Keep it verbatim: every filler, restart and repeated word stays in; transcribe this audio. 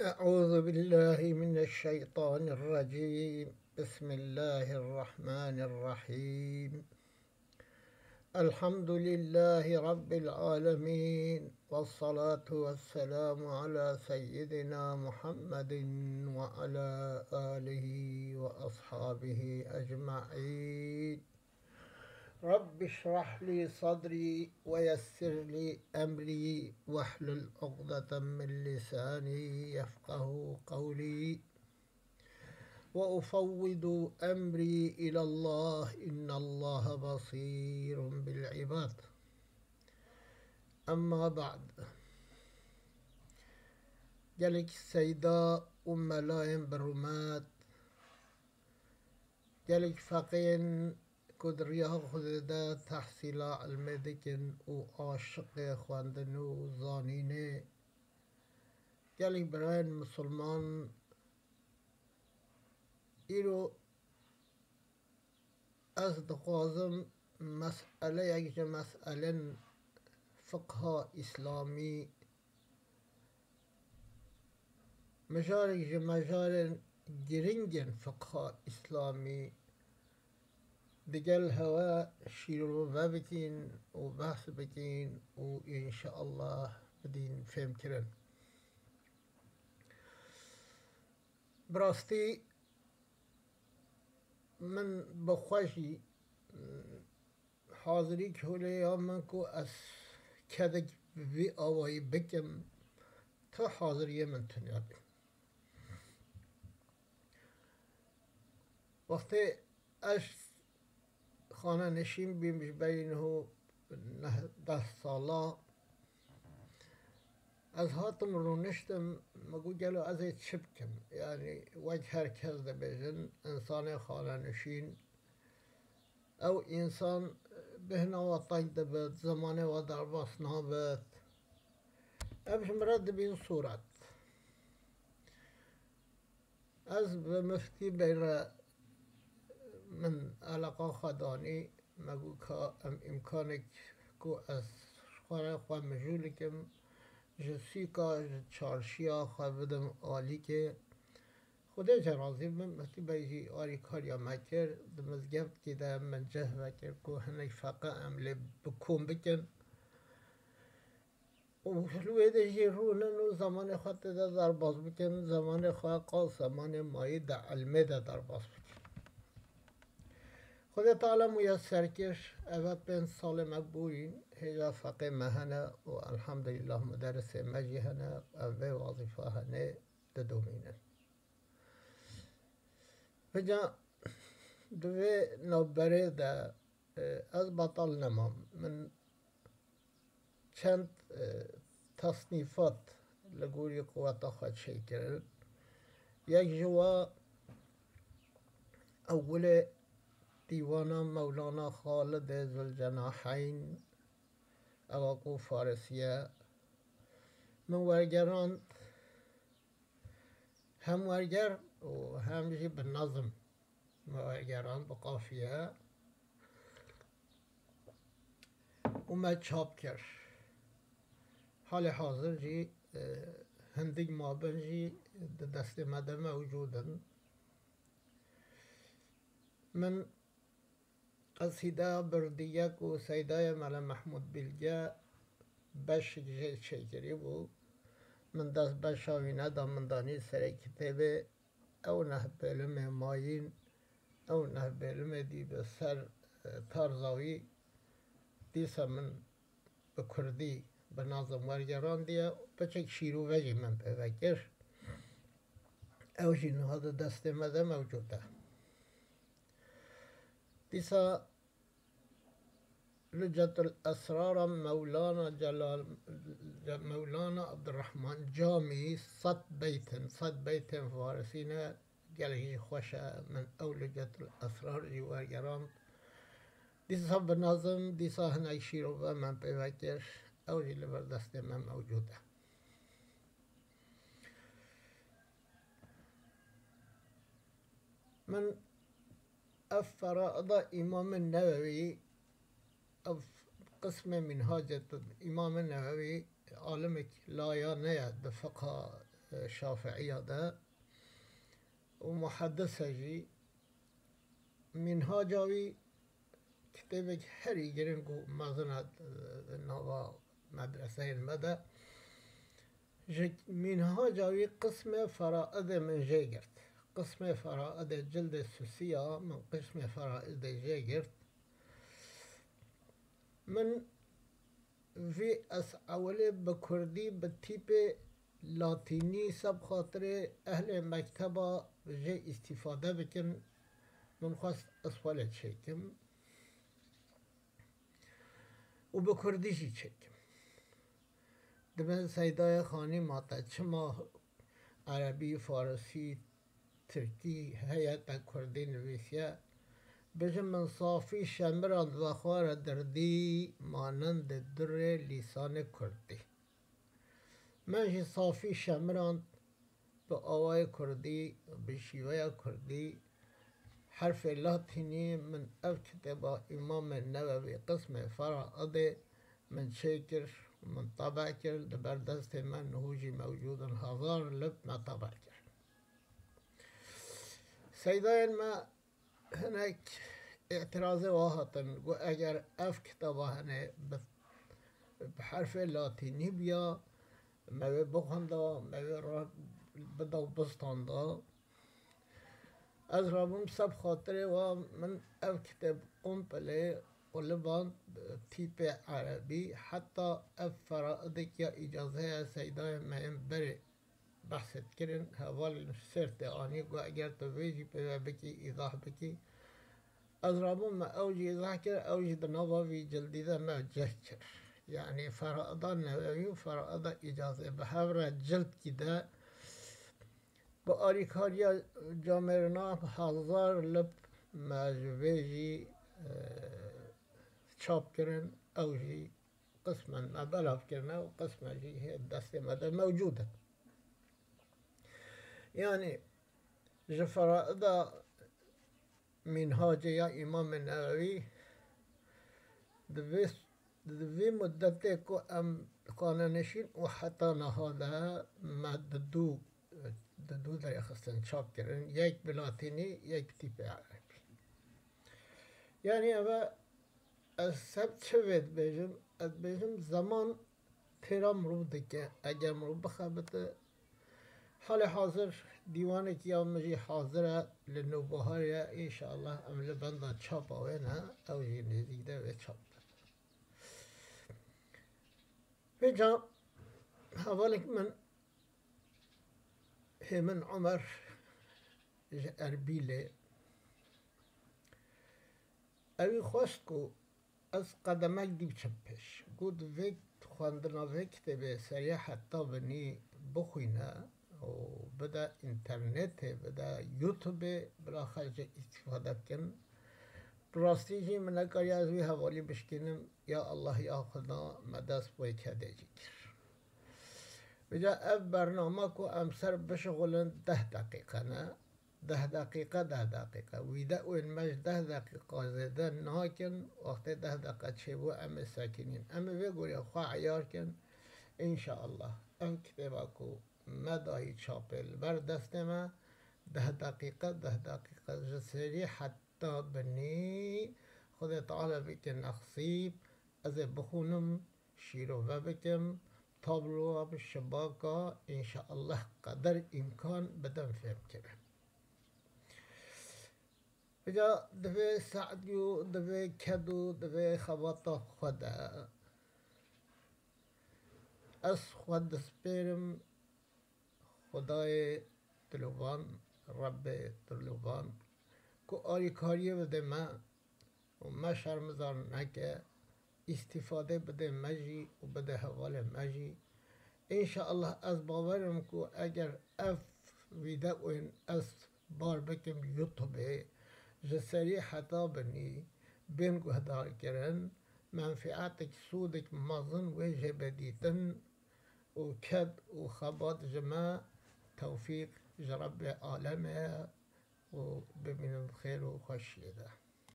أعوذ بالله من الشيطان الرجيم. بسم الله الرحمن الرحيم. الحمد لله رب العالمين، والصلاة والسلام على سيدنا محمد وعلى آله وأصحابه أجمعين. رب اشرح لي صدري ويسر لي أمري واحلل عقدة من لساني يفقه قولي. وأفوض أمري إلى الله، إن الله بصير بالعباد. أما بعد. Gelek seyda û melayên bi rûmet, gelek feqên ku di riya Xwedê de tehsîla ilmê dikin û aşiqê xwendin û zanînê, gelek birayên misilman, îro ez dixwazim meseleyek ji meselên fiqha îslamî, mijarek ji mijarên giringên fiqha îslamî, digel hewe şîrove bikîn û behs bikîn û înşeallah bidîn fêmkirin. Bi rastî min bi xwe jî, hazirî holê ya min ku ez kedek bi vî awayî bikim, tu haziriyê min tune bî. Wextê ez xanenişîn bîm ji berî niho neh deh sala, ez hatim rûniştim, min got, gelo ez ê çi bikim? Yanî wek her kes dibêjin, însanê xanenişîn, ew însan bêhna we teng dibit, zimanê we derbas nabit. Ev ji min re dibîn sûret. Ez bi Miftî Bey re min eleqa xwe danî, me got ka em îmkanek ku ez ji xwe re xwe mijûl dikim, ji sûka, ji çarşiya xwe bidim alîkê. Xwedê jê razî bin, Miftî Bey jî alîkariya me kir, di mizgeftkê de min cih vekir ku hinek feqe em lê bi kom bikin. Û li wê de jî rûnin û zemanê xwe tê de derbas bikin, zemanê xwe qal zemanê mayî di ilmê de derbas bikin. Xwedê Teala muyeser kir, eve pênc salê me bûyîn, hêja feqê me hene û elhamdulillah muderisê me jî hene, ev vê wazîfa hene didomînin. Vêca di vê navberê de, e, ez betal nemam. Min çend, e, tesnîfat li gorî quweta xwe çêkirin. Yek ji wa ewilê dîwana Mewlana Xalidê Zulcenaheyn, ewa ku Farisî ye, min wergerand. Hem werger û hem jî bi nezm me wergeran, bi qafiye û me çap kir. Halê hazir jî, e, hindik mabin jî di destê me de mewcûd in. Min Qesîdeya Birdîye ku Seydayê Mele Mehmûd Bilge beşik jê çêkirî bû. Min dest beşa wî neda, min danî serê kitêbê. Ew neh bêlimê mayîn, ew neh bêlimê dî bi ser, e, tarza wî. Dîsa min bi kurdî, bi nazim wergerandiye, piçek şîrove jî min pê vekir. Ew jî niha di destê me de mewcûd e. Dîsa Lucetul Esrara Mewlana Celal, Mewlana Abdurrahman Camî sed beyt in, sed beytên farisî ne, gelek jî xweş e. Min ew Lucetul Esrar jî wergerand. Dîsa bi nazim, dîsa hinek şîrove min pê vekir, ew jî li ber destê me mewcûd e. Min ev feraida Îmamê Newewî, ev qismê Mînhacê tu, Îmamê Newewî alimekî layane ye di fiqha, e, Şafiiya de û muhedise jî. Mînhaca wî kitêbek herî giring û mezin e, di nava medreseyên me de. Ji Mînhaca wî qismê Feraidê min jê girt. Qismê Feraidê cildê sisiya min qismê Feraidê jê girt. Min vî ez ewilê bi kurdî bi tîpê latînî sebxatirê ehlê mekteba jê îstîfade bikin, min xwest ez xwe lê çêkim û bi kurdî jî çêkim. Dibin Seydayê Xanî ma te çima erebî, farisî, tirkî heye te kurdî nivîsiye? Bijin min safî şemirand vexwe re dirdî, manindê durê lîsanê kurdî. Me jî safî şemirand bi awayê kurdî, bi şîveya kurdî, herfê latînî. Min ev kitêba Îmamê Newewî qismê Feraidê min çêkir, min tebe kir, li ber destê me niho jî mewcûd in, hezar lib me tebe kir. Seydayên me hinek îtirazê wa hatin, got, eger ev kitaba hene bi, bi herfê latînî biya, me wê bixwenda, me wê re bida û bistanda. Ez rabûm seb xatirê wa, min ev kitêb komplê quliband, tîpê erebî, heta ev Feraidek ya îcazê ye, Seydayê me yên berê behsê dikirin, hevalên Sêrtê anî, got, eger tu vê jî pê ve bikî, îzah bikî. Ez rabûm, me ew jî îzah kir, ew jî di nava vî cildî de me cih kir. Yanî Feraida Newewî û Feraida Îcazê bi hev re cildkî de bi alîkariya camêrina hezar lib me ji vê jî, e, çap kirin, ew jî qismen me belav kirine û qismen jî hê destê me de mewcûd in. Yanî ji Feraida Mînhacê ya Îmamê Newewî di vê, di vê mudetê ku em xanenişîn û heta niha de me di du, di du derê xistin çap kirin, yek bi latînî, yek bi tîpê erebî. Yanî ev e, ez ser çi vê dibêjim? Ez dibêjim zeman têra mirov dike, eger mirov bixebite. Halê hazir dîwanekî ya min jî hazir e, li Nûbiharê ye, înşallah em li benda çapa wê ne, ew jî nêzîk de wê çap be. Vêca hevalek min Hêmin Omer ji Erbîlê, ewî xwest ku ez qedemek dî biçim pêş. Got, vê xwendina vê kitêbê serî heta binî bixwîne û bide înternetê, bide YouTubeê, bila xelk jê îstîfade bikin. Bi rastî jî min nekariya ez wî hevalî bişkînim, ya Allah ya Xuda, me dest wê kedê jî kir. Vêca ev bernama ku em ser bişixulin deh deqîqe ne. Deh deqîqe, deh deqîqe. Wîdeoyên me ji deh deqîqa zêde nakin, wextê deh deqe çêbû em ê sekinîn. Em ê vê gorî xwe eyar kin. Înşallah ev kitêba ku me dayî çapê li ber destê me, deh deqîqe, deh deqîqe ji serî heta binî, Xwedê Teala bike nexsîb, ez ê bixwînim, şîrove bikim, tabloya bi şibaka, înşallah qeder îmkan bidim fêmkirin. Vêca di vê saetî û di vê ked û di vê xebata xwe de ez xwe dispêrim Xwedayê dilovan, Rebbê dilovan, ku alîkariyê bide me û me şermizar neke, îstîfadê bide me jî û bide hevalê me jî. Înşallah ez bawer im ku eger ev vîdeoyên ez bar bikim YouTubeê, ji serî heta binî bên guhdarkirin, menfîetek, sûdek mezin wê jê be dîtin û ked û xebat ji me, tewfîq ji Rebbê alemê ye û bimînin bi xêr û xweşiyê de.